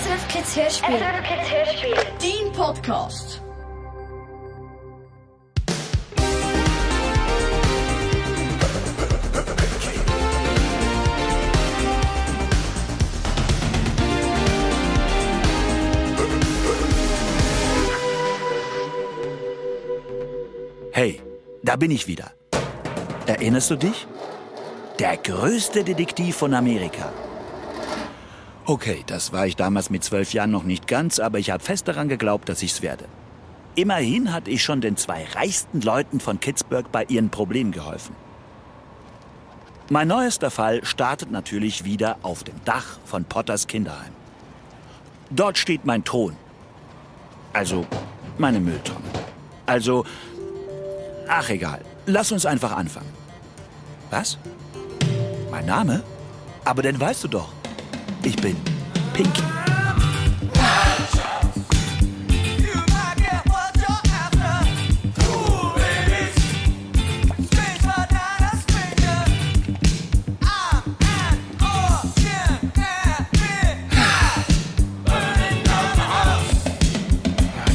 SRF Kids Hörspiel. SRF Kids Hörspiel. Dein Podcast. Hey, da bin ich wieder. Erinnerst du dich? Der größte Detektiv von Amerika. Okay, das war ich damals mit 12 Jahren noch nicht ganz, aber ich habe fest daran geglaubt, dass ich's werde. Immerhin hatte ich schon den 2 reichsten Leuten von Kidsburg bei ihren Problemen geholfen. Mein neuester Fall startet natürlich wieder auf dem Dach von Potters Kinderheim. Dort steht mein Thron. Also meine Mülltonne. Also, ach egal, lass uns einfach anfangen. Was? Mein Name? Aber den weißt du doch. Ich bin Pinky.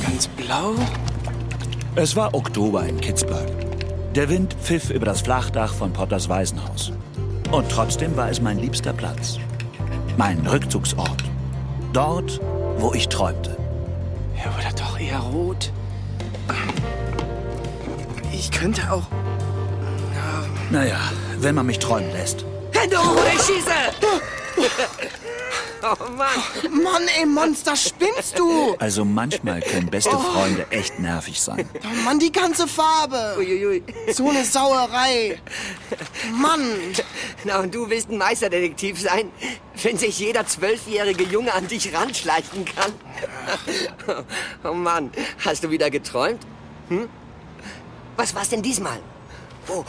Ganz blau? Es war Oktober in Kidsburg. Der Wind pfiff über das Flachdach von Potters Waisenhaus. Und trotzdem war es mein liebster Platz. Mein Rückzugsort. Dort, wo ich träumte. Ja, oder doch eher rot. Ich könnte auch... Naja, wenn man mich träumen lässt. Hände hoch oder ich schieße! Oh Mann! Mann, ey, Monster, spinnst du? Also manchmal können beste Freunde echt nervig sein. Oh Mann, die ganze Farbe. Uiuiui. So eine Sauerei. Mann. Na, und du willst ein Meisterdetektiv sein, wenn sich jeder 12-jährige Junge an dich ranschleichen kann? Oh Mann, hast du wieder geträumt? Hm? Was war's denn diesmal? Oh,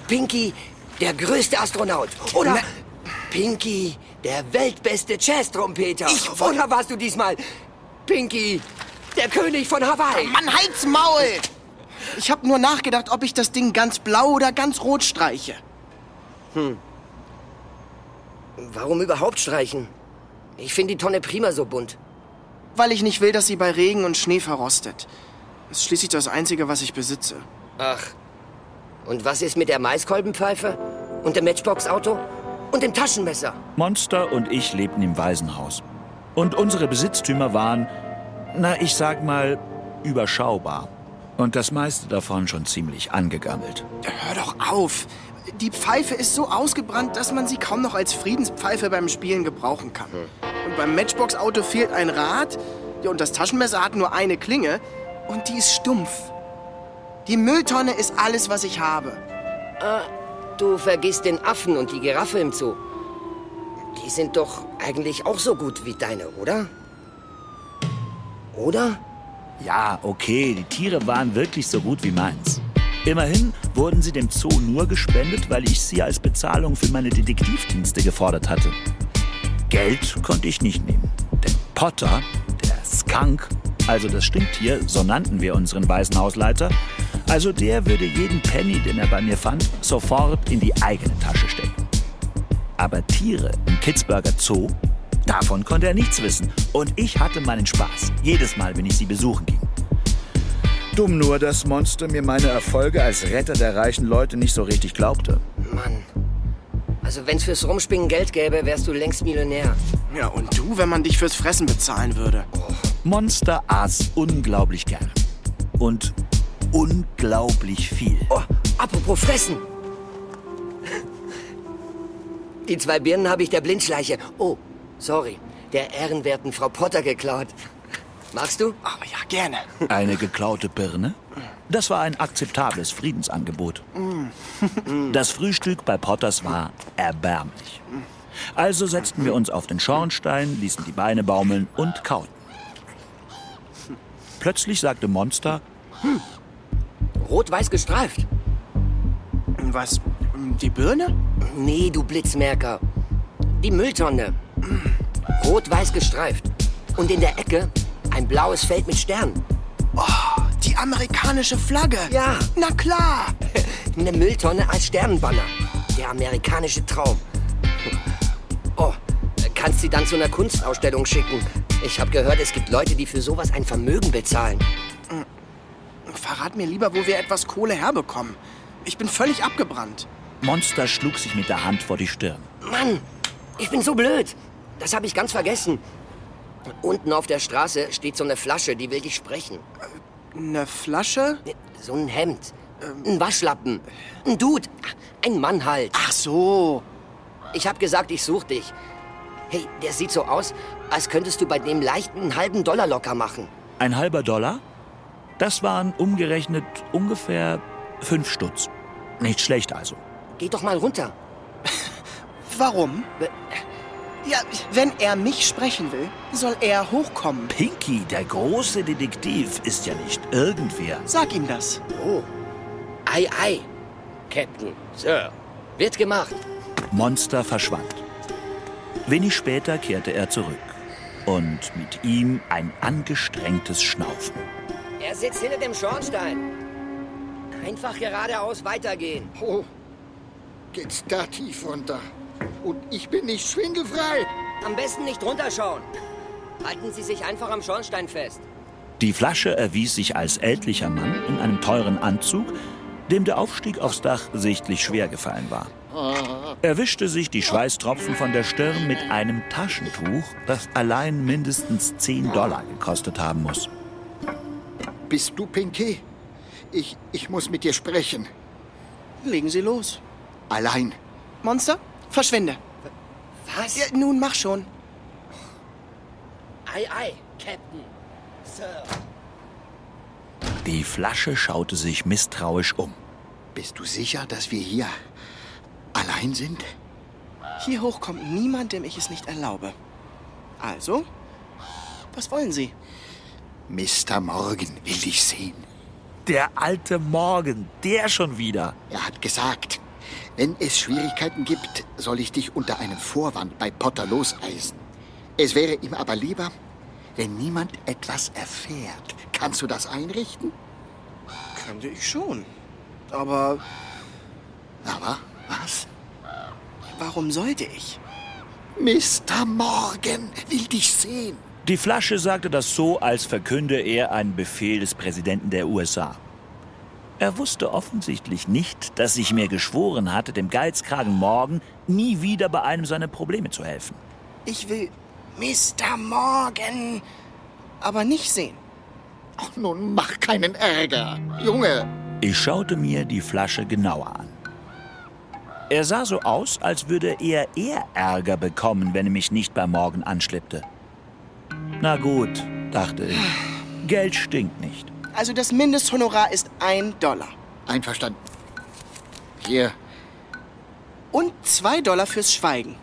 Pinky, der größte Astronaut. Oder Pinky, der weltbeste Jazz-Trompeter. Oder warst du diesmal Pinky, der König von Hawaii? Mann, halt's Maul. Ich hab nur nachgedacht, ob ich das Ding ganz blau oder ganz rot streiche. Warum überhaupt streichen? Ich finde die Tonne prima so bunt. Weil ich nicht will, dass sie bei Regen und Schnee verrostet. Das ist schließlich das Einzige, was ich besitze. Ach, und was ist mit der Maiskolbenpfeife? Und dem Matchbox-Auto? Und dem Taschenmesser? Monster und ich lebten im Waisenhaus. Und unsere Besitztümer waren, na, ich sag mal, überschaubar. Und das meiste davon schon ziemlich angegammelt. Hör doch auf. Die Pfeife ist so ausgebrannt, dass man sie kaum noch als Friedenspfeife beim Spielen gebrauchen kann. Und beim Matchbox-Auto fehlt ein Rad. Ja, und das Taschenmesser hat nur eine Klinge. Und die ist stumpf. Die Mülltonne ist alles, was ich habe. Du vergisst den Affen und die Giraffe im Zoo. Die sind doch eigentlich auch so gut wie deine, oder? Oder? Ja, okay, die Tiere waren wirklich so gut wie meins. Immerhin wurden sie dem Zoo nur gespendet, weil ich sie als Bezahlung für meine Detektivdienste gefordert hatte. Geld konnte ich nicht nehmen, denn Potter, der Skunk, also das Stinktier, so nannten wir unseren Waisenhausleiter, also der würde jeden Penny, den er bei mir fand, sofort in die eigene Tasche stecken. Aber Tiere im Kidsburger Zoo, davon konnte er nichts wissen. Und ich hatte meinen Spaß, jedes Mal, wenn ich sie besuchen ging. Dumm nur, dass Monster mir meine Erfolge als Retter der reichen Leute nicht so richtig glaubte. Mann. Also wenn's fürs Rumspringen Geld gäbe, wärst du längst Millionär. Ja, und du, wenn man dich fürs Fressen bezahlen würde? Monster aß unglaublich gern. Und unglaublich viel. Oh, apropos Fressen. Die 2 Birnen habe ich der Blindschleiche, sorry, der ehrenwerten Frau Potter geklaut. Magst du? Aber ja, gerne. Eine geklaute Birne? Das war ein akzeptables Friedensangebot. Das Frühstück bei Potters war erbärmlich. Also setzten wir uns auf den Schornstein, ließen die Beine baumeln und kauten. Plötzlich sagte Monster, Rot-weiß gestreift. Was? Die Birne? Nee, du Blitzmerker. Die Mülltonne. Rot-weiß gestreift. Und in der Ecke ein blaues Feld mit Sternen. Oh, die amerikanische Flagge. Ja. Na klar. Eine Mülltonne als Sternenbanner. Der amerikanische Traum. Oh, kannst sie dann zu einer Kunstausstellung schicken. Ich habe gehört, es gibt Leute, die für sowas ein Vermögen bezahlen. Verrat mir lieber, wo wir etwas Kohle herbekommen. Ich bin völlig abgebrannt. Monster schlug sich mit der Hand vor die Stirn. Mann, ich bin so blöd. Das habe ich ganz vergessen. Unten auf der Straße steht so eine Flasche, die will dich sprechen. Eine Flasche? So ein Hemd, ein Waschlappen, ein Dude, ein Mann halt. Ach so. Ich habe gesagt, ich suche dich. Hey, der sieht so aus, als könntest du bei dem leicht einen halben Dollar locker machen. Ein halber Dollar? Das waren umgerechnet ungefähr 5 Stutz. Nicht schlecht also. Geh doch mal runter. Warum? Ja, wenn er mich sprechen will, soll er hochkommen. Pinky, der große Detektiv, ist ja nicht irgendwer. Sag ihm das. Oh. Ei, ei. Captain, Sir. Wird gemacht. Monster verschwand. Wenig später kehrte er zurück. Und mit ihm ein angestrengtes Schnaufen. Er sitzt hinter dem Schornstein. Einfach geradeaus weitergehen. Oh, geht's da tief runter? Und ich bin nicht schwindelfrei. Am besten nicht runterschauen. Halten Sie sich einfach am Schornstein fest. Die Flasche erwies sich als ältlicher Mann in einem teuren Anzug, dem der Aufstieg aufs Dach sichtlich schwer gefallen war. Er wischte sich die Schweißtropfen von der Stirn mit einem Taschentuch, das allein mindestens 10 Dollar gekostet haben muss. Bist du Pinky? Ich muss mit dir sprechen. Legen Sie los. Allein. Monster, verschwinde. Was? Ja, nun mach schon. Ei, ei, Captain. Sir. Die Flasche schaute sich misstrauisch um. Bist du sicher, dass wir hier allein sind? Hier hoch kommt niemand, dem ich es nicht erlaube. Also, was wollen Sie? Mr. Morgan will dich sehen. Der alte Morgan, der schon wieder. Er hat gesagt, wenn es Schwierigkeiten gibt, soll ich dich unter einem Vorwand bei Potter loseisen. Es wäre ihm aber lieber, wenn niemand etwas erfährt. Kannst du das einrichten? Könnte ich schon. Aber Aber was? warum sollte ich? Mr. Morgan will dich sehen. Die Flasche sagte das so, als verkünde er einen Befehl des Präsidenten der USA. Er wusste offensichtlich nicht, dass ich mir geschworen hatte, dem Geizkragen Morgan nie wieder bei einem seiner Probleme zu helfen. Ich will Mr. Morgan aber nicht sehen. Ach, nun mach keinen Ärger, Junge. Ich schaute mir die Flasche genauer an. Er sah so aus, als würde er eher Ärger bekommen, wenn er mich nicht bei Morgan anschleppte. Na gut, dachte ich. Geld stinkt nicht. Also das Mindesthonorar ist $1. Einverstanden. Hier. Und $2 fürs Schweigen.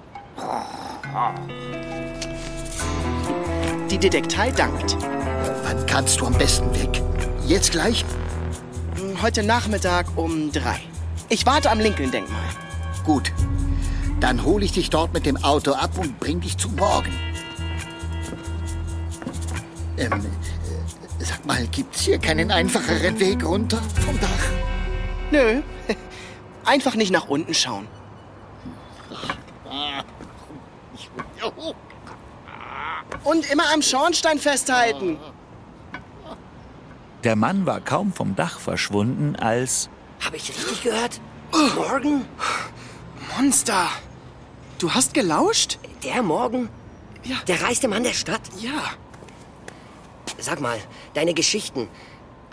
Die Detektei dankt. Wann kannst du am besten weg? Jetzt gleich? Heute Nachmittag um 3. Ich warte am Lincoln-Denkmal. Gut. Dann hole ich dich dort mit dem Auto ab und bring dich zu Morgan. Sag mal, gibt's hier keinen einfacheren Weg runter vom Dach? Nö. Einfach nicht nach unten schauen. Und immer am Schornstein festhalten. Der Mann war kaum vom Dach verschwunden, als... Habe ich richtig gehört? Morgan? Monster. Du hast gelauscht? Der Morgan? Ja. Der reichste Mann der Stadt? Ja. Sag mal, deine Geschichten.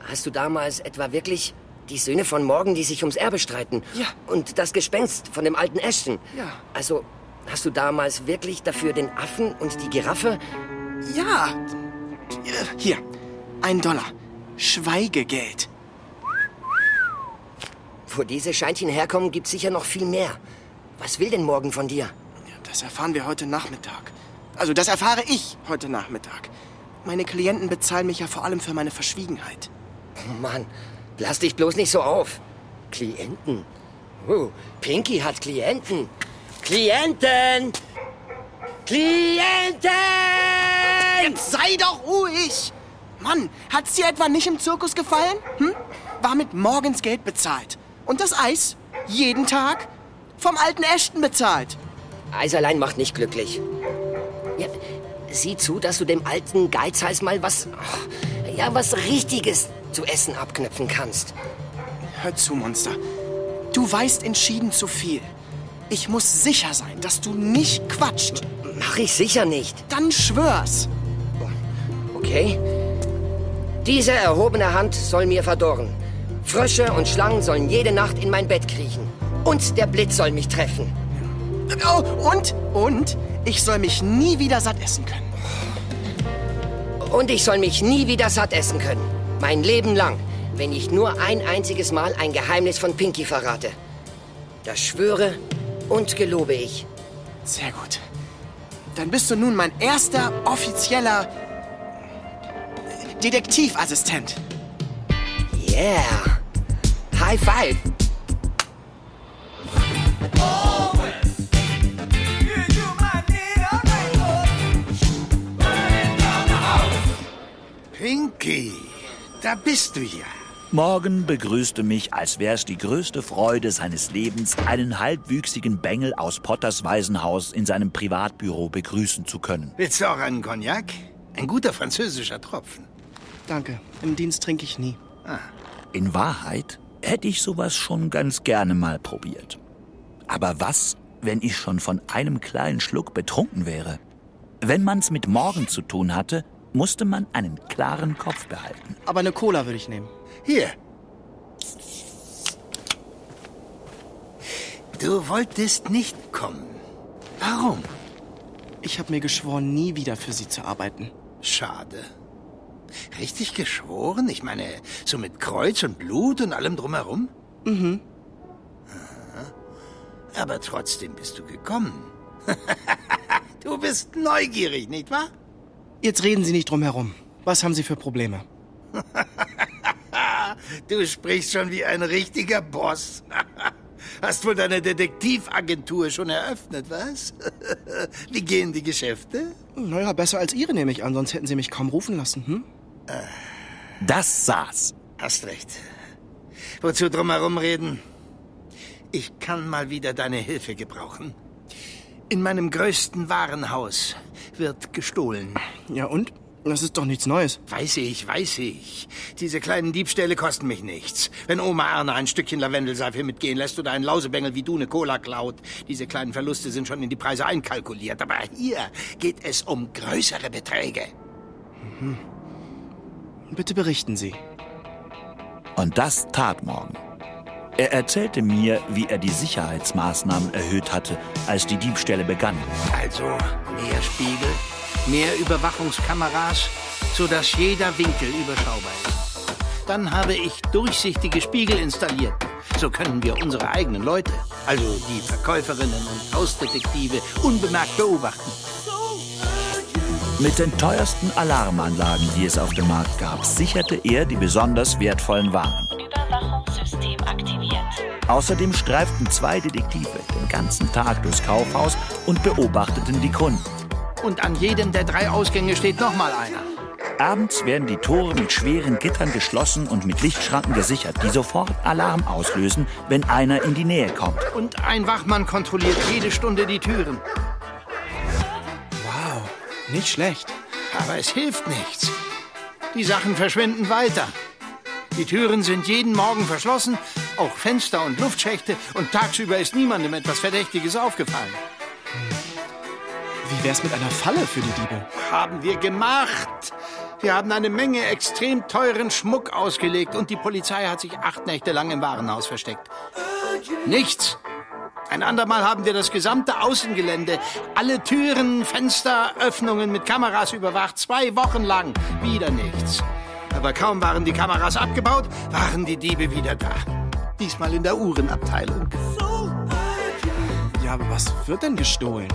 Hast du damals etwa wirklich die Söhne von Morgan, die sich ums Erbe streiten? Ja. Und das Gespenst von dem alten Ashton? Ja. Also, hast du damals wirklich dafür den Affen und die Giraffe? Ja. Hier. $1. Schweigegeld. Wo diese Scheinchen herkommen, gibt's sicher noch viel mehr. Was will denn Morgan von dir? Ja, das erfahren wir heute Nachmittag. Also, das erfahre ich heute Nachmittag. Meine Klienten bezahlen mich ja vor allem für meine Verschwiegenheit. Oh Mann, lass dich bloß nicht so auf. Klienten? Pinky hat Klienten. Klienten! Klienten! Jetzt sei doch ruhig! Mann, hat's dir etwa nicht im Zirkus gefallen? Hm? War mit Morgans Geld bezahlt. Und das Eis? Jeden Tag? Vom alten Ashton bezahlt. Eis allein macht nicht glücklich. Ja, sieh zu, dass du dem alten Geizhals mal was Richtiges zu essen abknüpfen kannst. Hör zu, Monster. Du weißt entschieden zu viel. Ich muss sicher sein, dass du nicht quatscht. Mach ich sicher nicht. Dann schwör's. Okay? Diese erhobene Hand soll mir verdorren. Frösche und Schlangen sollen jede Nacht in mein Bett kriechen. Und der Blitz soll mich treffen. Oh, und ich soll mich nie wieder satt essen können. Und ich soll mich nie wieder satt essen können. Mein Leben lang, wenn ich nur ein einziges Mal ein Geheimnis von Pinky verrate. Das schwöre und gelobe ich. Sehr gut. Dann bist du nun mein erster offizieller Detektivassistent. Yeah. High five. Pinky, da bist du ja. Morgan begrüßte mich, als wär's die größte Freude seines Lebens, einen halbwüchsigen Bengel aus Potters Waisenhaus in seinem Privatbüro begrüßen zu können. Willst du auch einen Cognac? Ein guter französischer Tropfen. Danke. Im Dienst trinke ich nie. In Wahrheit hätte ich sowas schon ganz gerne mal probiert. Aber was, wenn ich schon von einem kleinen Schluck betrunken wäre? Wenn man's mit Morgan zu tun hatte, musste man einen klaren Kopf behalten. Aber eine Cola würde ich nehmen. Hier. Du wolltest nicht kommen. Warum? Ich habe mir geschworen, nie wieder für Sie zu arbeiten. Schade. Richtig geschworen? Ich meine, so mit Kreuz und Blut und allem drumherum? Mhm. Aha. Aber trotzdem bist du gekommen. Du bist neugierig, nicht wahr? Jetzt reden Sie nicht drum herum. Was haben Sie für Probleme? Du sprichst schon wie ein richtiger Boss. Hast wohl deine Detektivagentur schon eröffnet, was? Wie gehen die Geschäfte? Naja, besser als Ihre nehme ich an, sonst hätten Sie mich kaum rufen lassen, hm? Das saß. Hast recht. Wozu drumherum reden? Ich kann mal wieder deine Hilfe gebrauchen. In meinem größten Warenhaus wird gestohlen. Ja und? Das ist doch nichts Neues. Weiß ich. Diese kleinen Diebstähle kosten mich nichts. Wenn Oma Erna ein Stückchen Lavendelseife mitgehen lässt oder ein Lausebengel wie du eine Cola klaut, diese kleinen Verluste sind schon in die Preise einkalkuliert. Aber hier geht es um größere Beträge. Mhm. Bitte berichten Sie. Und das tat Morgan. Er erzählte mir, wie er die Sicherheitsmaßnahmen erhöht hatte, als die Diebstähle begannen. Also mehr Spiegel, mehr Überwachungskameras, sodass jeder Winkel überschaubar ist. Dann habe ich durchsichtige Spiegel installiert. So können wir unsere eigenen Leute, also die Verkäuferinnen und Hausdetektive, unbemerkt beobachten. Mit den teuersten Alarmanlagen, die es auf dem Markt gab, sicherte er die besonders wertvollen Waren. Überwachungssystem aktiviert. Außerdem streiften 2 Detektive den ganzen Tag durchs Kaufhaus und beobachteten die Kunden. Und an jedem der 3 Ausgänge steht noch mal einer. Abends werden die Tore mit schweren Gittern geschlossen und mit Lichtschranken gesichert, die sofort Alarm auslösen, wenn einer in die Nähe kommt. Und ein Wachmann kontrolliert jede Stunde die Türen. Wow, nicht schlecht. Aber es hilft nichts. Die Sachen verschwinden weiter. Die Türen sind jeden Morgen verschlossen, auch Fenster und Luftschächte, und tagsüber ist niemandem etwas Verdächtiges aufgefallen. Wie wär's mit einer Falle für die Diebe? Haben wir gemacht. Wir haben eine Menge extrem teuren Schmuck ausgelegt und die Polizei hat sich 8 Nächte lang im Warenhaus versteckt. Nichts. Ein andermal haben wir das gesamte Außengelände, alle Türen, Fenster, Öffnungen mit Kameras überwacht, 2 Wochen lang. Wieder nichts. Aber kaum waren die Kameras abgebaut, waren die Diebe wieder da. Diesmal in der Uhrenabteilung. Ja, aber was wird denn gestohlen?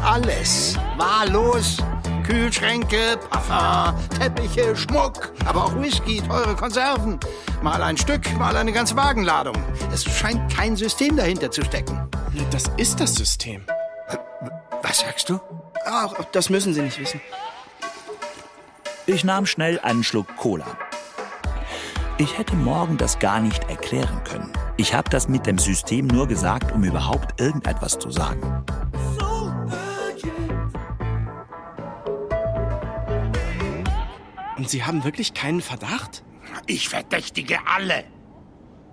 Alles. Wahllos. Kühlschränke, Parfum, Teppiche, Schmuck, aber auch Whisky, teure Konserven. Mal ein Stück, mal eine ganze Wagenladung. Es scheint kein System dahinter zu stecken. Das ist das System. Was sagst du? Ach, das müssen Sie nicht wissen. Ich nahm schnell einen Schluck Cola. Ich hätte Morgan das gar nicht erklären können. Ich habe das mit dem System nur gesagt, um überhaupt irgendetwas zu sagen. Und Sie haben wirklich keinen Verdacht? Ich verdächtige alle.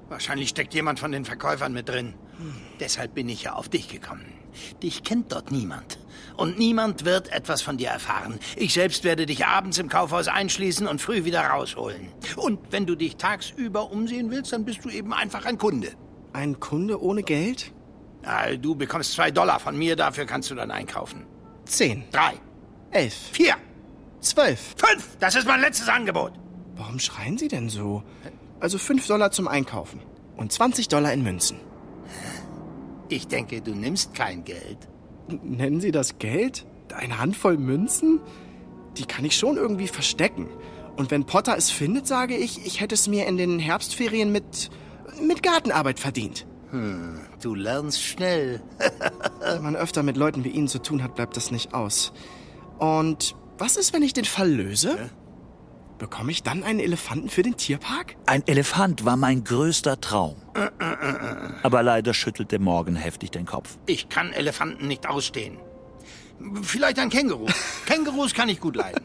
Wahrscheinlich steckt jemand von den Verkäufern mit drin. Deshalb bin ich ja auf dich gekommen. Dich kennt dort niemand. Und niemand wird etwas von dir erfahren. Ich selbst werde dich abends im Kaufhaus einschließen und früh wieder rausholen. Und wenn du dich tagsüber umsehen willst, dann bist du eben einfach ein Kunde. Ein Kunde ohne Geld? Ja, du bekommst $2 von mir, dafür kannst du dann einkaufen. 10. 3, 11. 4, 12. 5. Das ist mein letztes Angebot. Warum schreien Sie denn so? Also $5 zum Einkaufen und $20 in Münzen. Ich denke, du nimmst kein Geld. Nennen Sie das Geld? Eine Handvoll Münzen? Die kann ich schon irgendwie verstecken. Und wenn Potter es findet, sage ich, ich hätte es mir in den Herbstferien mit Gartenarbeit verdient. Du lernst schnell. Wenn man öfter mit Leuten wie Ihnen zu tun hat, bleibt das nicht aus. Und was ist, wenn ich den Fall löse? Bekomme ich dann einen Elefanten für den Tierpark? Ein Elefant war mein größter Traum. Aber leider schüttelte Morgan heftig den Kopf. Ich kann Elefanten nicht ausstehen. Vielleicht ein Känguru. Kängurus kann ich gut leiden.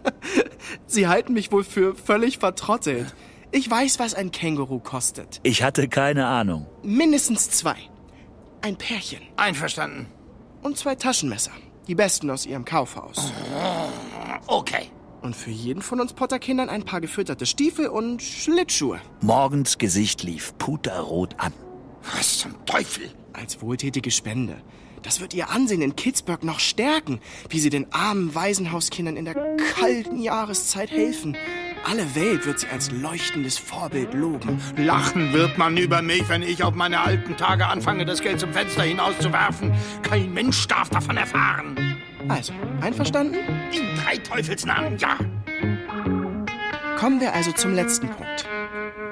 Sie halten mich wohl für völlig vertrottelt. Ich weiß, was ein Känguru kostet. Ich hatte keine Ahnung. Mindestens 2. Ein Pärchen. Einverstanden. Und 2 Taschenmesser. Die besten aus Ihrem Kaufhaus. Okay. Und für jeden von uns Potterkindern ein paar gefütterte Stiefel und Schlittschuhe. Morgans Gesicht lief puterrot an. Was zum Teufel? Als wohltätige Spende. Das wird Ihr Ansehen in Kidsburg noch stärken, wie Sie den armen Waisenhauskindern in der kalten Jahreszeit helfen. Alle Welt wird Sie als leuchtendes Vorbild loben. Lachen wird man über mich, wenn ich auf meine alten Tage anfange, das Geld zum Fenster hinauszuwerfen. Kein Mensch darf davon erfahren. Also, einverstanden? In 3 Teufelsnamen, ja. Kommen wir also zum letzten Punkt.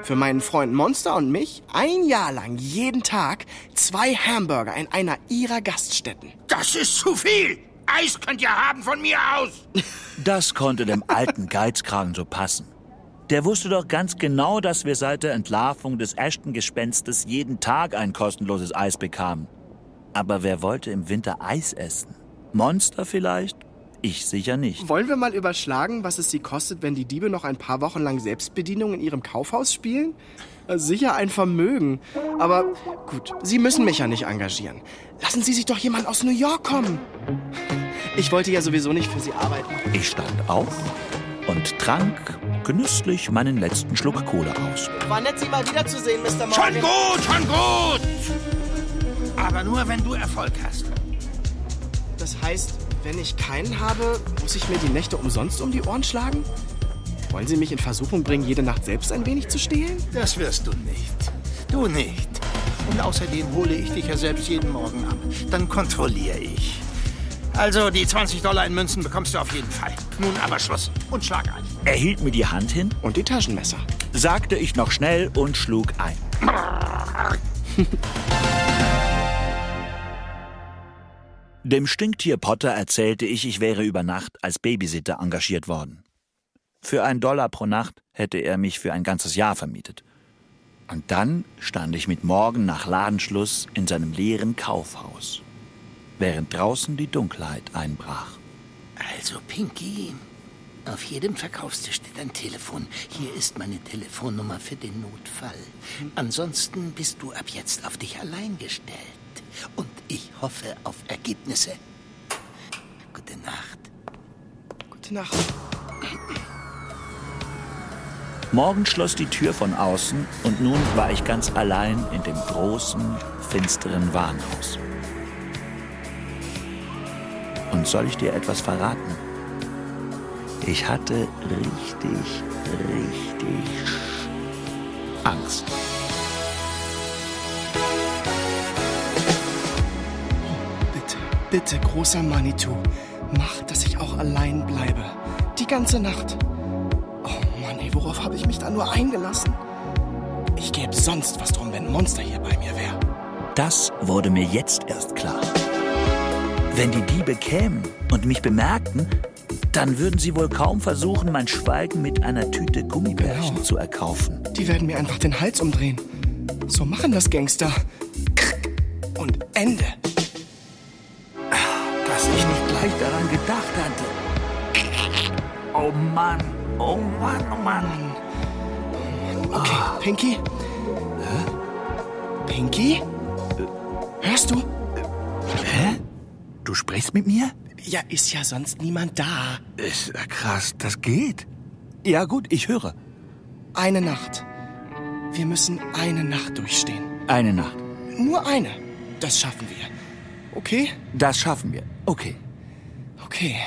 Für meinen Freund Monster und mich 1 Jahr lang jeden Tag 2 Hamburger in einer Ihrer Gaststätten. Das ist zu viel. Eis könnt ihr haben von mir aus. Das konnte dem alten Geizkragen so passen. Der wusste doch ganz genau, dass wir seit der Entlarvung des Ashton-Gespenstes jeden Tag ein kostenloses Eis bekamen. Aber wer wollte im Winter Eis essen? Monster vielleicht? Ich sicher nicht. Wollen wir mal überschlagen, was es Sie kostet, wenn die Diebe noch ein paar Wochen lang Selbstbedienung in Ihrem Kaufhaus spielen? Sicher ein Vermögen. Aber gut, Sie müssen mich ja nicht engagieren. Lassen Sie sich doch jemand aus New York kommen. Ich wollte ja sowieso nicht für Sie arbeiten. Ich stand auf und trank genüsslich meinen letzten Schluck Cola aus. War nett, Sie mal wiederzusehen, Mr. Morgan. Schon gut, schon gut. Aber nur, wenn du Erfolg hast. Das heißt, wenn ich keinen habe, muss ich mir die Nächte umsonst um die Ohren schlagen? Wollen Sie mich in Versuchung bringen, jede Nacht selbst ein wenig zu stehlen? Das wirst du nicht. Du nicht. Und außerdem hole ich dich ja selbst jeden Morgen ab. Dann kontrolliere ich. Also, die $20 in Münzen bekommst du auf jeden Fall. Nun aber Schluss und schlag ein. Er hielt mir die Hand hin, Und die Taschenmesser. sagte ich noch schnell und schlug ein. Dem Stinktier Potter erzählte ich wäre über Nacht als Babysitter engagiert worden. Für $1 pro Nacht hätte er mich für ein ganzes Jahr vermietet. Und dann stand ich mit Morgan nach Ladenschluss in seinem leeren Kaufhaus, während draußen die Dunkelheit einbrach. Also, Pinky, auf jedem Verkaufstisch steht ein Telefon. Hier ist meine Telefonnummer für den Notfall. Ansonsten bist du ab jetzt auf dich allein gestellt. Und ich hoffe auf Ergebnisse. Gute Nacht. Gute Nacht. Morgan schloss die Tür von außen und nun war ich ganz allein in dem großen, finsteren Warenhaus. Und soll ich dir etwas verraten? Ich hatte richtig Angst. Bitte, großer Manitou, mach, dass ich auch allein bleibe. Die ganze Nacht. Oh Mann, ey, worauf habe ich mich da nur eingelassen? Ich gäbe sonst was drum, wenn ein Monster hier bei mir wäre. Das wurde mir jetzt erst klar. Wenn die Diebe kämen und mich bemerkten, dann würden sie wohl kaum versuchen, mein Schweigen mit einer Tüte Gummibärchen Genau. zu erkaufen. Die werden mir einfach den Hals umdrehen. So machen das Gangster. Und Ende. Dass ich nicht gleich daran gedacht hatte. Oh Mann. Oh Mann, oh Mann. Okay, Pinky? Pinky? Hörst du? Hä? Du sprichst mit mir? Ja, ist ja sonst niemand da. Ist ja krass, das geht. Ja gut, ich höre. Eine Nacht. Wir müssen eine Nacht durchstehen. Eine Nacht. Nur eine. Das schaffen wir. Okay? Das schaffen wir. Okay. Okay.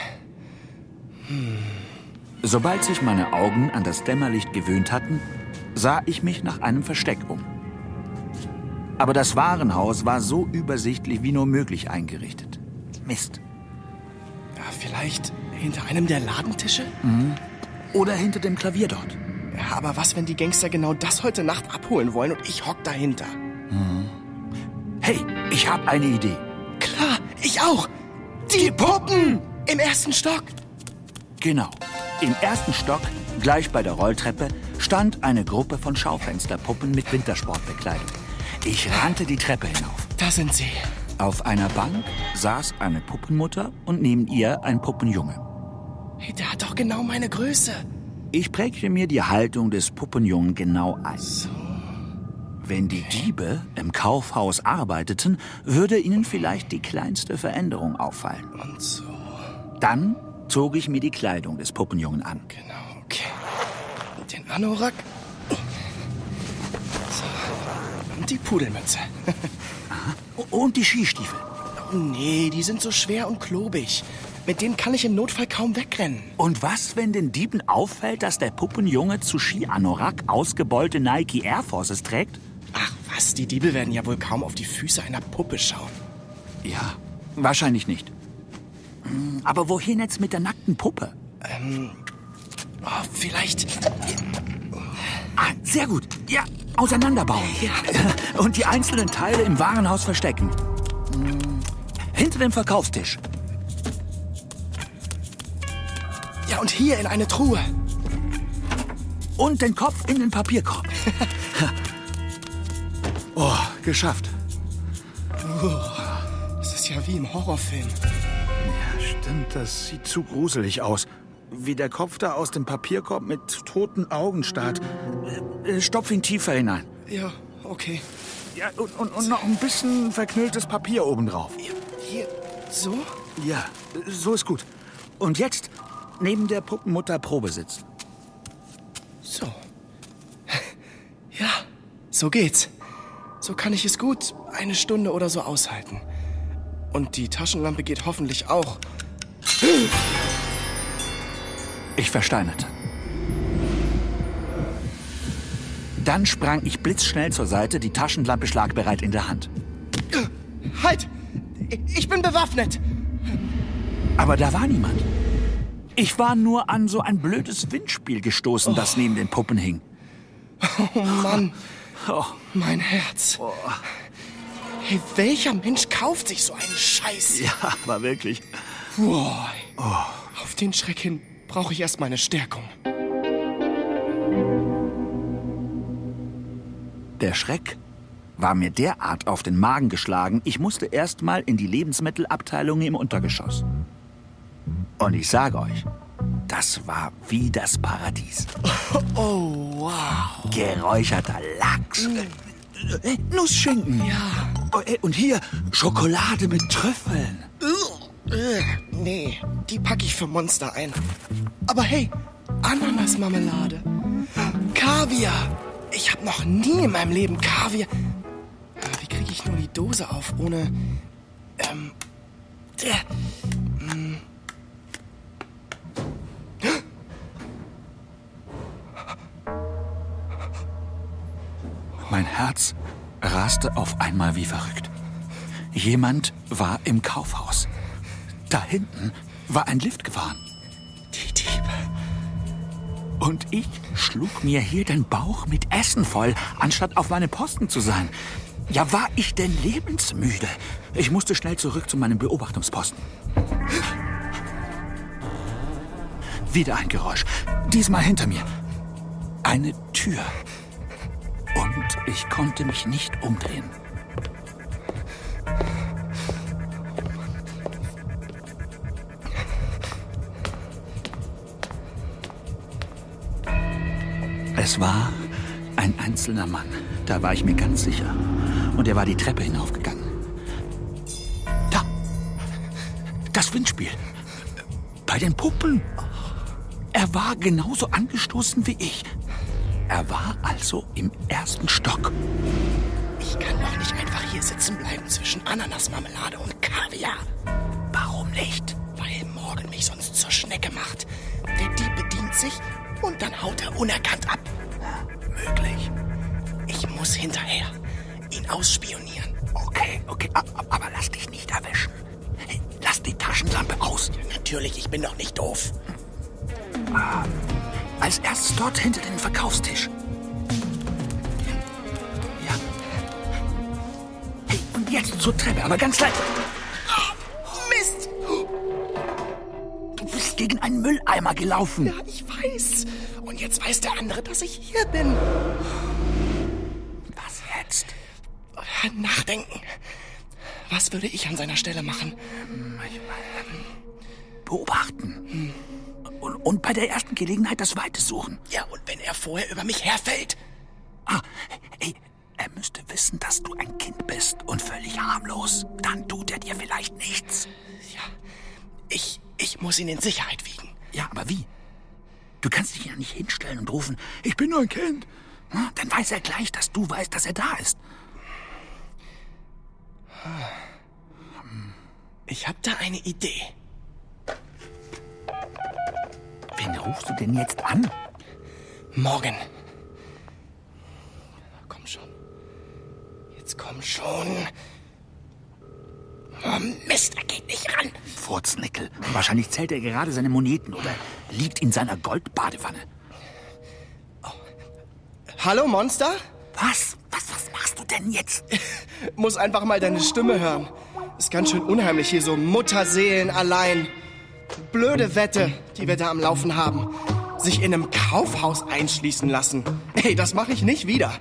Sobald sich meine Augen an das Dämmerlicht gewöhnt hatten, sah ich mich nach einem Versteck um. Aber das Warenhaus war so übersichtlich wie nur möglich eingerichtet. Mist. Ja, vielleicht hinter einem der Ladentische? Oder hinter dem Klavier dort. Ja, aber was, wenn die Gangster genau das heute Nacht abholen wollen und ich hock dahinter? Hey, ich habe eine Idee. Klar, ich auch. Die Puppen! Im ersten Stock. Genau. Im ersten Stock, gleich bei der Rolltreppe, stand eine Gruppe von Schaufensterpuppen mit Wintersportbekleidung. Ich rannte die Treppe hinauf. Da sind sie. Auf einer Bank saß eine Puppenmutter und neben ihr ein Puppenjunge. Hey, der hat doch genau meine Größe. Ich prägte mir die Haltung des Puppenjungen genau ein. So. Wenn die Diebe im Kaufhaus arbeiteten, würde ihnen vielleicht die kleinste Veränderung auffallen. Und so. Dann zog ich mir die Kleidung des Puppenjungen an. Genau, okay. Den Anorak. So. Und die Pudelmütze. Und die Skistiefel. Oh nee, die sind so schwer und klobig. Mit denen kann ich im Notfall kaum wegrennen. Und was, wenn den Dieben auffällt, dass der Puppenjunge zu Ski-Anorak ausgebeulte Nike Air Forces trägt? Ach was, die Diebe werden ja wohl kaum auf die Füße einer Puppe schauen. Ja, wahrscheinlich nicht. Aber wohin jetzt mit der nackten Puppe? Vielleicht... Ah, sehr gut. Ja, auseinanderbauen. Ja. Und die einzelnen Teile im Warenhaus verstecken. Hinter dem Verkaufstisch. Ja, und hier in eine Truhe. Und den Kopf in den Papierkorb. Oh, geschafft. Das ist ja wie im Horrorfilm. Ja, stimmt, das sieht zu gruselig aus. Wie der Kopf da aus dem Papierkorb mit toten Augen starrt. Stopf ihn tiefer hinein. Ja, okay. Ja, und noch ein bisschen verknülltes Papier obendrauf. Hier, so? Ja, so ist gut. Und jetzt neben der Puppenmutter Probe sitzen. So. Ja, so geht's. So kann ich es gut 1 Stunde oder so aushalten. Und die Taschenlampe geht hoffentlich auch. Ich versteinerte. Dann sprang ich blitzschnell zur Seite, die Taschenlampe schlagbereit in der Hand. Halt! Ich bin bewaffnet! Aber da war niemand. Ich war nur an so ein blödes Windspiel gestoßen, das neben den Puppen hing. Oh Mann, mein Herz. Hey, welcher Mensch kauft sich so einen Scheiß? Ja, war wirklich. Boah. Auf den Schreck hin brauche ich erst meine Stärkung. Der Schreck war mir derart auf den Magen geschlagen, ich musste erst mal in die Lebensmittelabteilung im Untergeschoss. Und ich sage euch, das war wie das Paradies. Oh, wow. Geräucherter Lachs, Nussschinken. Ja. Und hier Schokolade mit Trüffeln. Nee, die packe ich für Monster ein. Aber hey, Ananasmarmelade. Kaviar. Ich habe noch nie in meinem Leben Kaviar. Wie kriege ich nur die Dose auf, ohne... Mein Herz raste auf einmal wie verrückt. Jemand war im Kaufhaus. Da hinten war ein Lift gefahren. Die Diebe. Und ich schlug mir hier den Bauch mit Essen voll, anstatt auf meinem Posten zu sein. Ja, war ich denn lebensmüde? Ich musste schnell zurück zu meinem Beobachtungsposten. Wieder ein Geräusch. Diesmal hinter mir. Eine Tür. Und ich konnte mich nicht umdrehen. Es war ein einzelner Mann. Da war ich mir ganz sicher. Und er war die Treppe hinaufgegangen. Da! Das Windspiel. Bei den Puppen. Er war genauso angestoßen wie ich. Er war also im ersten Stock. Ich kann doch nicht einfach hier sitzen bleiben zwischen Ananasmarmelade und Kaviar. Warum nicht? Weil Morgan mich sonst zur Schnecke macht. Der Dieb bedient sich und dann haut er unerkannt ab. Möglich. Ich muss hinterher. Ihn ausspionieren. Okay. Aber lass dich nicht erwischen. Hey, lass die Taschenlampe aus. Natürlich, ich bin doch nicht doof. Als erstes dort hinter dem Verkaufstisch. Ja. Hey, und jetzt zur Treppe, aber ganz leise. Mist! Du bist gegen einen Mülleimer gelaufen. Ja, ich weiß. Und jetzt weiß der andere, dass ich hier bin. Was jetzt? Nachdenken. Was würde ich an seiner Stelle machen? Beobachten. Und bei der ersten Gelegenheit das Weite suchen. Ja, und wenn er vorher über mich herfällt? Ey, er müsste wissen, dass du ein Kind bist und völlig harmlos. Dann tut er dir vielleicht nichts. Ja, ich muss ihn in Sicherheit wiegen. Ja, aber wie? Du kannst dich ja nicht hinstellen und rufen, ich bin nur ein Kind. Dann weiß er gleich, dass du weißt, dass er da ist. Ich hab da eine Idee. Wen rufst du denn jetzt an? Morgan. Komm schon. Jetzt komm schon. Oh Mist, er geht nicht ran. Furznickel. Wahrscheinlich zählt er gerade seine Moneten oder liegt in seiner Goldbadewanne. Oh. Hallo, Monster? Was machst du denn jetzt? Muss einfach mal deine Stimme hören. Ist ganz schön unheimlich hier so Mutterseelen allein. Blöde Wette, die wir da am Laufen haben. Sich in einem Kaufhaus einschließen lassen. Hey, das mache ich nicht wieder.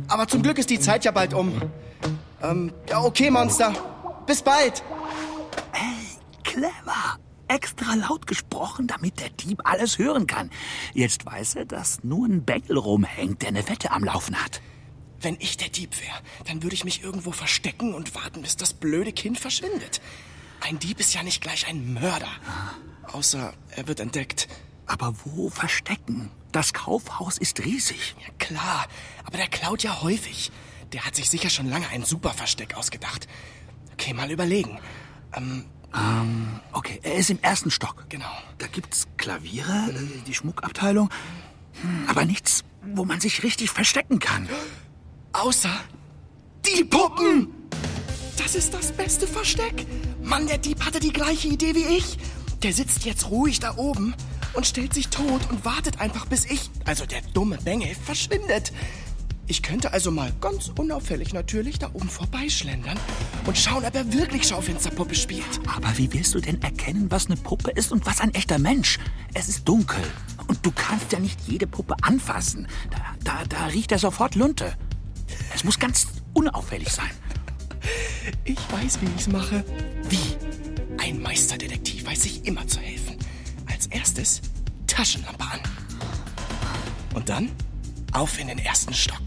Aber zum Glück ist die Zeit ja bald um. Ja, okay, Monster. Bis bald. Hey, clever. Extra laut gesprochen, damit der Dieb alles hören kann. Jetzt weiß er, dass nur ein Bengel rumhängt, der eine Wette am Laufen hat. Wenn ich der Dieb wäre, dann würde ich mich irgendwo verstecken und warten, bis das blöde Kind verschwindet. Ein Dieb ist ja nicht gleich ein Mörder. Außer er wird entdeckt. Aber wo verstecken? Das Kaufhaus ist riesig. Ja klar, aber der klaut ja häufig. Der hat sich sicher schon lange ein super Versteck ausgedacht. Okay, mal überlegen. Okay, er ist im ersten Stock. Genau. Da gibt's Klaviere, die Schmuckabteilung. Aber nichts, wo man sich richtig verstecken kann. Außer die Puppen! Das ist das beste Versteck. Mann, der Dieb hatte die gleiche Idee wie ich. Der sitzt jetzt ruhig da oben und stellt sich tot und wartet einfach, bis ich, also der dumme Bengel, verschwindet. Ich könnte also mal ganz unauffällig natürlich da oben vorbeischlendern und schauen, ob er wirklich Schaufensterpuppe spielt. Aber wie willst du denn erkennen, was eine Puppe ist und was ein echter Mensch? Es ist dunkel und du kannst ja nicht jede Puppe anfassen. Da riecht er sofort Lunte. Es muss ganz unauffällig sein. Ich weiß, wie ich's mache. Wie? Ein Meisterdetektiv weiß sich immer zu helfen. Als erstes Taschenlampe an. Und dann auf in den ersten Stock.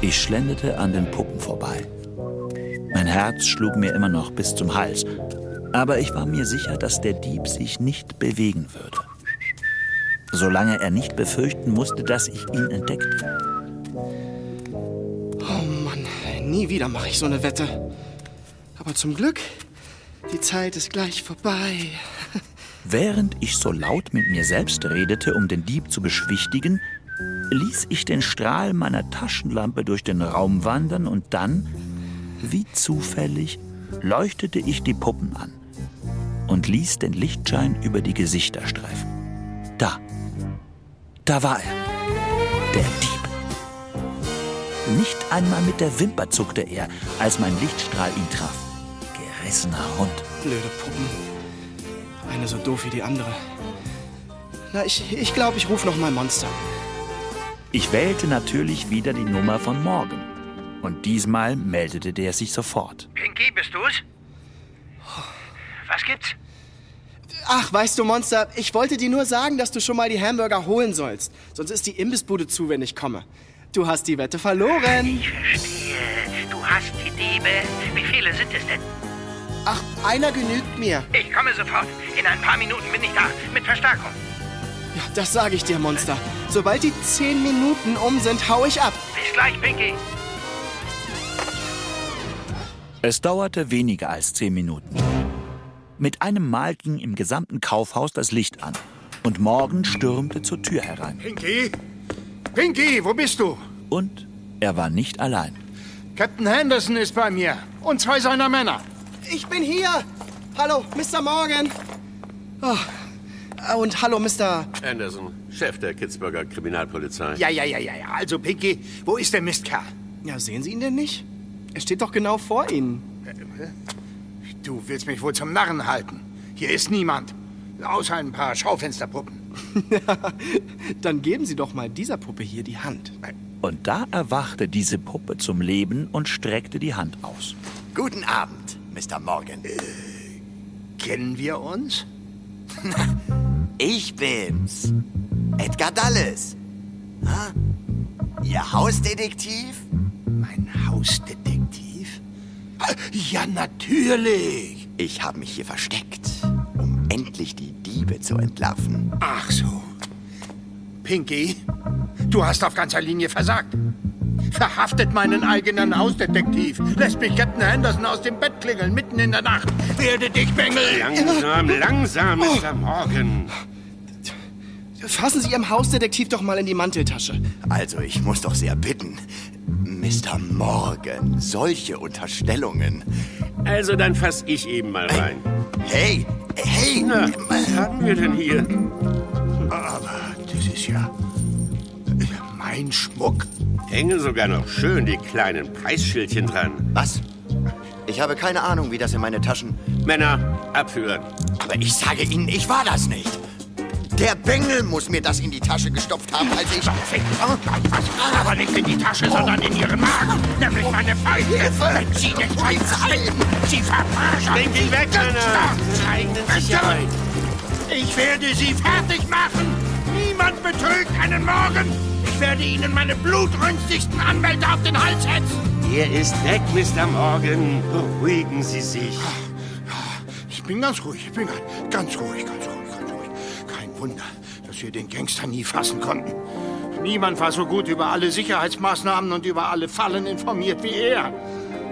Ich schlenderte an den Puppen vorbei. Mein Herz schlug mir immer noch bis zum Hals. Aber ich war mir sicher, dass der Dieb sich nicht bewegen würde. Solange er nicht befürchten musste, dass ich ihn entdeckte. Oh Mann, nie wieder mache ich so eine Wette. Aber zum Glück, die Zeit ist gleich vorbei. Während ich so laut mit mir selbst redete, um den Dieb zu beschwichtigen, ließ ich den Strahl meiner Taschenlampe durch den Raum wandern und dann, wie zufällig, leuchtete ich die Puppen an und ließ den Lichtschein über die Gesichter streifen. Da war er, der Dieb. Nicht einmal mit der Wimper zuckte er, als mein Lichtstrahl ihn traf. Gerissener Hund. Blöde Puppen. Eine so doof wie die andere. Na, ich glaube, ich rufe noch mal Monster. Ich wählte natürlich wieder die Nummer von Morgan. Und diesmal meldete der sich sofort. Pinky, bist du's? Was gibt's? Ach, weißt du, Monster, ich wollte dir nur sagen, dass du schon mal die Hamburger holen sollst. Sonst ist die Imbissbude zu, wenn ich komme. Du hast die Wette verloren. Ich verstehe. Du hast die Diebe. Wie viele sind es denn? Ach, einer genügt mir. Ich komme sofort. In ein paar Minuten bin ich da. Mit Verstärkung. Ja, das sage ich dir, Monster. Sobald die 10 Minuten um sind, hau ich ab. Bis gleich, Pinky. Es dauerte weniger als 10 Minuten. Mit einem Mal ging im gesamten Kaufhaus das Licht an. Und Morgan stürmte zur Tür herein. Pinky? Pinky, wo bist du? Und er war nicht allein. Captain Henderson ist bei mir. Und 2 seiner Männer. Ich bin hier. Hallo, Mr. Morgan. Oh. Und hallo, Mr. Anderson, Chef der Kitzbüheler Kriminalpolizei. Ja. Also, Pinky, wo ist der Mistkerl? Ja, sehen Sie ihn denn nicht? Er steht doch genau vor Ihnen. Du willst mich wohl zum Narren halten. Hier ist niemand. Außer ein paar Schaufensterpuppen. Dann geben Sie doch mal dieser Puppe hier die Hand. Und da erwachte diese Puppe zum Leben und streckte die Hand aus. Guten Abend, Mr. Morgan. Kennen wir uns? Ich bin's. Edgar Dallas. Ha? Ihr Hausdetektiv? Mein Hausdetektiv? Ja, natürlich. Ich habe mich hier versteckt, um endlich die Diebe zu entlarven. Ach so. Pinky, du hast auf ganzer Linie versagt. Verhaftet meinen eigenen Hausdetektiv. Lässt mich Captain Henderson aus dem Bett klingeln, mitten in der Nacht. Werde dich, Bengel! Langsam, Mr. Morgan. Fassen Sie Ihrem Hausdetektiv doch mal in die Manteltasche. Also, ich muss doch sehr bitten. Mr. Morgan, solche Unterstellungen. Also, dann fass ich eben mal rein. Hey! Na, was haben wir denn hier? Aber das ist ja mein Schmuck. Hängen sogar noch schön die kleinen Preisschildchen dran. Was? Ich habe keine Ahnung, wie das in meine Taschen... Männer, abführen. Aber ich sage Ihnen, ich war das nicht. Der Bengel muss mir das in die Tasche gestopft haben, als ich... Aber nicht in die Tasche, sondern in Ihren Magen. Nämlich meine Feinde. Wenn Sie nicht halten, Sie verarschen. Bring ihn weg, Männer. Zur eigenen Sicherheit. Ich werde Sie fertig machen. Niemand betrügt einen Morgen. Ich werde Ihnen meine blutrünstigsten Anwälte auf den Hals setzen. Er ist weg, Mr. Morgan. Beruhigen Sie sich. Ich bin ganz ruhig. Ich bin ganz ruhig. Kein Wunder, dass wir den Gangster nie fassen konnten. Niemand war so gut über alle Sicherheitsmaßnahmen und über alle Fallen informiert wie er.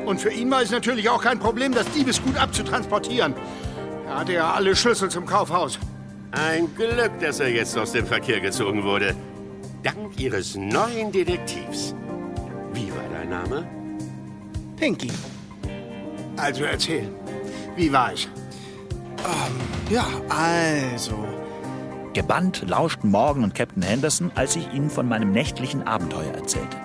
Und für ihn war es natürlich auch kein Problem, das Diebesgut abzutransportieren. Er hatte ja alle Schlüssel zum Kaufhaus. Ein Glück, dass er jetzt aus dem Verkehr gezogen wurde. Dank Ihres neuen Detektivs. Wie war dein Name? Pinky. Also erzähl, wie war es? Ja, also... Gebannt lauschten Morgan und Captain Henderson, als ich ihnen von meinem nächtlichen Abenteuer erzählte.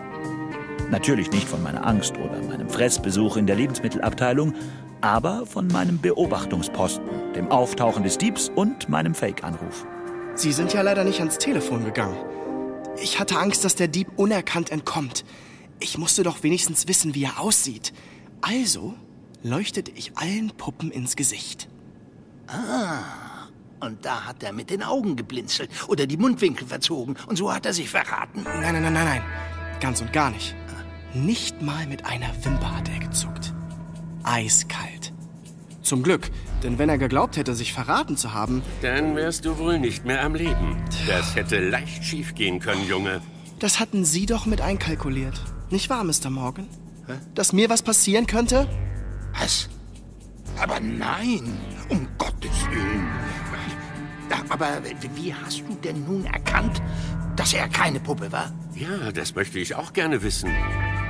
Natürlich nicht von meiner Angst oder meinem Fressbesuch in der Lebensmittelabteilung, aber von meinem Beobachtungsposten, dem Auftauchen des Diebs und meinem Fake-Anruf. Sie sind ja leider nicht ans Telefon gegangen. Ich hatte Angst, dass der Dieb unerkannt entkommt. Ich musste doch wenigstens wissen, wie er aussieht. Also leuchtete ich allen Puppen ins Gesicht. Und da hat er mit den Augen geblinzelt oder die Mundwinkel verzogen. Und so hat er sich verraten. Nein. Ganz und gar nicht. Nicht mal mit einer Wimper hat er gezuckt. Eiskalt. Zum Glück, denn wenn er geglaubt hätte, sich verraten zu haben... Dann wärst du wohl nicht mehr am Leben. Das hätte leicht schief gehen können, Junge. Das hatten Sie doch mit einkalkuliert. Nicht wahr, Mr. Morgan? Dass mir was passieren könnte? Was? Aber nein, um Gottes Willen. Aber wie hast du denn nun erkannt, dass er keine Puppe war? Ja, das möchte ich auch gerne wissen.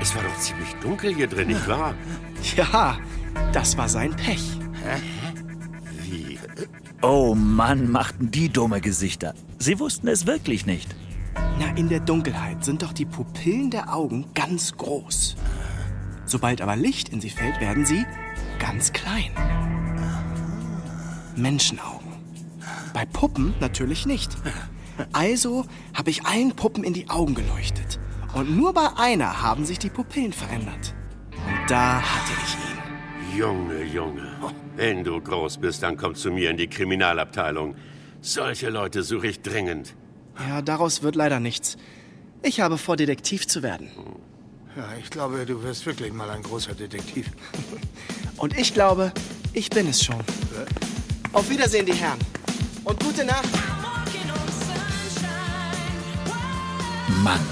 Es war doch ziemlich dunkel hier drin, nicht wahr? Ja, das war sein Pech. Wie? Oh Mann, machten die dumme Gesichter. Sie wussten es wirklich nicht. Na, in der Dunkelheit sind doch die Pupillen der Augen ganz groß. Sobald aber Licht in sie fällt, werden sie ganz klein. Menschenaugen. Bei Puppen natürlich nicht. Also habe ich allen Puppen in die Augen geleuchtet. Und nur bei einer haben sich die Pupillen verändert. Und da hatte ich ihn. Junge, Junge. Wenn du groß bist, dann komm zu mir in die Kriminalabteilung. Solche Leute suche ich dringend. Ja, daraus wird leider nichts. Ich habe vor, Detektiv zu werden. Ja, ich glaube, du wirst wirklich mal ein großer Detektiv. Und ich glaube, ich bin es schon. Auf Wiedersehen, die Herren. Und gute Nacht. Mann,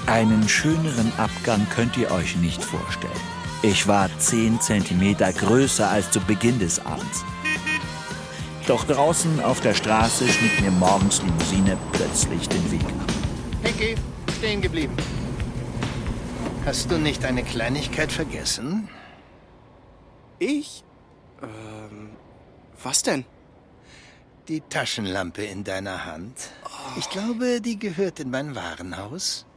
einen schöneren Abgang könnt ihr euch nicht vorstellen. Ich war 10 Zentimeter größer als zu Beginn des Abends. Doch draußen auf der Straße schnitt mir morgens Limousine plötzlich den Weg ab. Pinky, stehen geblieben. Hast du nicht eine Kleinigkeit vergessen? Ich? Was denn? Die Taschenlampe in deiner Hand. Ich glaube, die gehört in mein Warenhaus.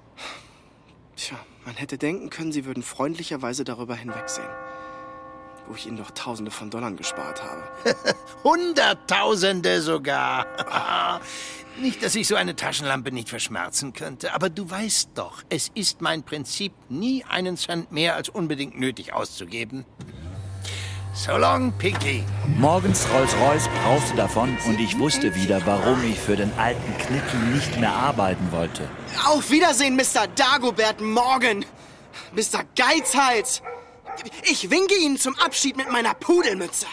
Tja, man hätte denken können, Sie würden freundlicherweise darüber hinwegsehen. Wo ich Ihnen doch Tausende von Dollar gespart habe. Hunderttausende sogar. Nicht, dass ich so eine Taschenlampe nicht verschmerzen könnte, aber du weißt doch, es ist mein Prinzip, nie einen Cent mehr als unbedingt nötig auszugeben. So long, Pinky. Morgens Rolls-Royce brauste davon und ich wusste wieder, warum ich für den alten Knittel nicht mehr arbeiten wollte. Auf Wiedersehen, Mr. Dagobert Morgan. Mr. Geizhals. Ich winke Ihnen zum Abschied mit meiner Pudelmütze.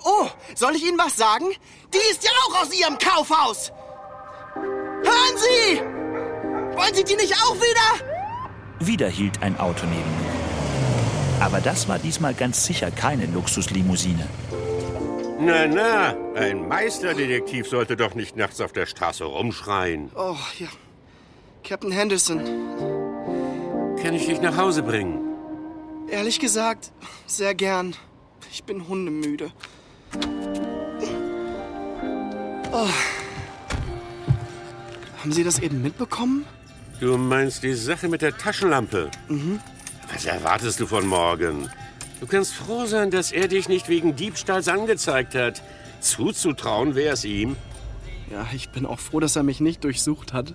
Oh, soll ich Ihnen was sagen? Die ist ja auch aus Ihrem Kaufhaus. Hören Sie! Wollen Sie die nicht auch wieder? Wieder hielt ein Auto neben mir. Aber das war diesmal ganz sicher keine Luxuslimousine. Na, ein Meisterdetektiv sollte doch nicht nachts auf der Straße rumschreien. Oh, ja. Captain Henderson. Kann ich dich nach Hause bringen? Ehrlich gesagt, sehr gern. Ich bin hundemüde. Oh. Haben Sie das eben mitbekommen? Du meinst die Sache mit der Taschenlampe? Mhm. Was erwartest du von Morgan? Du kannst froh sein, dass er dich nicht wegen Diebstahls angezeigt hat. Zuzutrauen wäre es ihm. Ja, ich bin auch froh, dass er mich nicht durchsucht hat.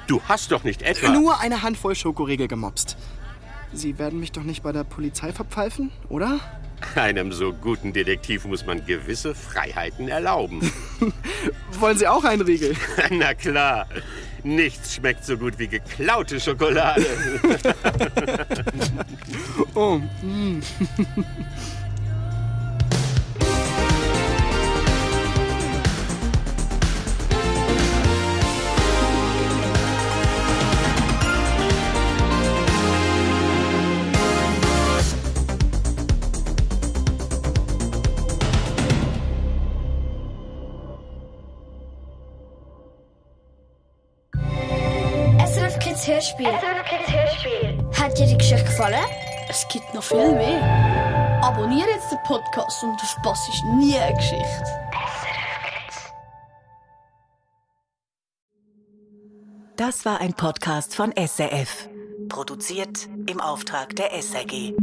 Du hast doch nicht etwa... Nur eine Handvoll Schokoriegel gemopst. Sie werden mich doch nicht bei der Polizei verpfeifen, oder? Einem so guten Detektiv muss man gewisse Freiheiten erlauben. Wollen Sie auch einen Riegel? Na klar. Nichts schmeckt so gut wie geklaute Schokolade. Oh. SRF Kids Hörspiel. Hat dir die Geschichte gefallen? Es gibt noch viel mehr. Abonniere jetzt den Podcast und du verpasst nie eine Geschichte. Das war ein Podcast von SRF. Produziert im Auftrag der SRG.